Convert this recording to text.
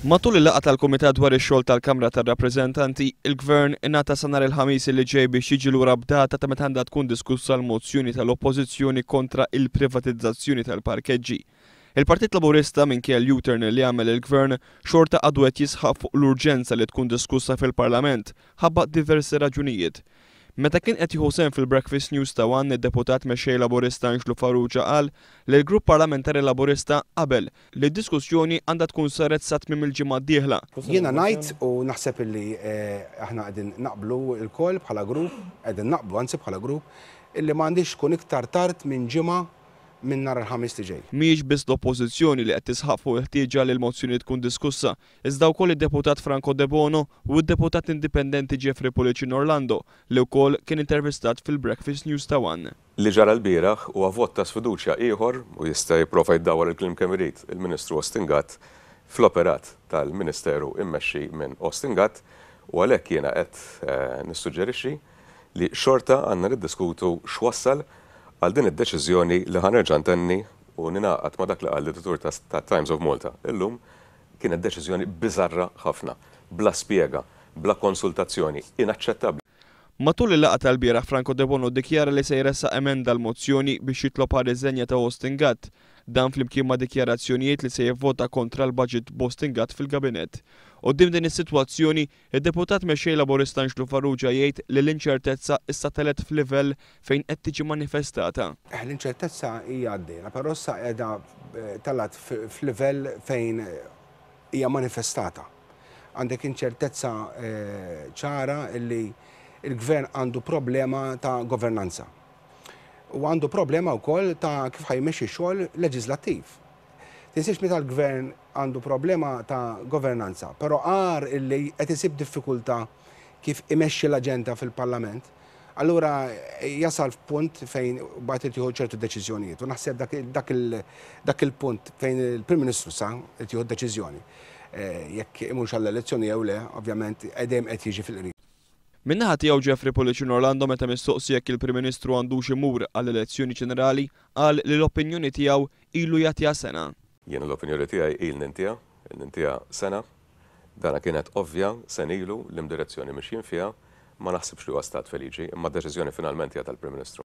Matul il-laqgħa tal-Kumitat dwar ix-Xogħol tal-Kamra tar-Rappreżentanti, il-Gvern ingħata sa nhar il-Ħamis li ġej biex jiġi lura b'data ta' meta għandha tkun diskussa l-mozzjoni tal-Oppożizzjoni kontra il-privatizzazzjoni tal-parkeġġi. Il-Partit Laburista, minkejja l-U-turn li għamel il-Gvern, xorta għadu qed jisħaq fuq l-urġenza li tkun diskussa fil-Parlament, ħabba diversi raġunijiet. Meta kien qed jieħu sehem fil-Breakfast News ta' one, id-Deputat Mexxej Laburista Anġlu Farrugia qal li l-Grupp Parlamentari Laburista qabel li d-diskussjoni għandha tkun saret sa tmiem il-ġimgħa d-dieħla. Jiena ngħid u naħseb illi aħna qegħdin naqblu lkoll bħala grupp, qegħdin naqblu anzi bħala grupp, illi ma għandhiex tkun iktar tard minn ġimgħa minn nhar il-Ħamis li ġej. Mhijiex biss l-Oppożizzjoni li qed tisħaq fuq il-ħtieġa li l-mozzjoni tkun diskussa, iżda wkoll id-Deputat Franco Debono u d-Deputat Indipendenti Jeffrey Pullicino Orlando li wkoll kien intervistat fil-Breakfast News ta' one. Li ġara lbieraħ huwa vot ta' sfiduċja ieħor, u jista' jipprova jdawwar il-kliem kemm irid il-Ministru Austin Gatt, fl-operat tal-Ministeru immexxi minn Austin Gatt, u għalhekk jiena qed nissuġġerixxi li xorta għandna niddiskutu x'wassal għal din id-deċiżjoni li ħa nerġa' ntenni u ningħaqad ma' dak li qal l-editur tat-Times of Malta illum, kienet deċiżjoni biżarra ħafna, bla spjega, bla konsultazzjoni, inaċċettabbli. Matul il-laqgħa tal-bieraħ Franco Debono ddikjara li se jressaq emenda għall-mozzjoni biex jitlob għar-riżenja ta' Austin Gatt. Dan flimkien ma' dikjarazzjonijiet li se jivvota kontra l-budget b'Austin Gatt fil-Gabinett. Quddiem din is-sitwazzjoni, id-Deputat Mexxej Laburista Anġlu Farrugia jgħid li l-inċertezza issa telgħet f'livell fejn qed tiġi manifestata. L-inċertezza hija għaddejna, però issa qiegħda telgħet f'livell fejn hija manifestata. Għandek inċertezza ċara li l-Gvern għandu problema ta' governanza. U għandu problema wkoll ta' kif ħa jmexxi x-xogħol leġislattiv. Tinsiex meta l-Gvern għandu problema ta' governanza, però agħar illi qed isib diffikultà kif imexxi l-aġenda fil-Parlament, allura jasal f'punt fejn mbagħad irid jieħu ċertu deċiżjonijiet. U naħseb dak il-punt fejn il-Prim Ministru sa irid jieħu deċiżjoni. Jekk imurx għall-elezzjoni jew le, ovvjament dejjem qed jiġi fil-qrib. Min-naħa tiegħu Jeffrey Pullicino Orlando meta mistoqsi jekk il-Prim Ministru għandux imur għall-elezzjoni ġenerali qal li l-opinjoni tiegħu ilu jagħtiha sena. Jiena l-opinjoni tiegħi ilni ntiha, ilni ntiha sena. Dana kienet ovvja sena ilu li m'direzzjoni mixjin fiha, ma naħsibx li huwa stat feliċi, imma d-deċiżjoni finalment hija tal-Prim Ministru.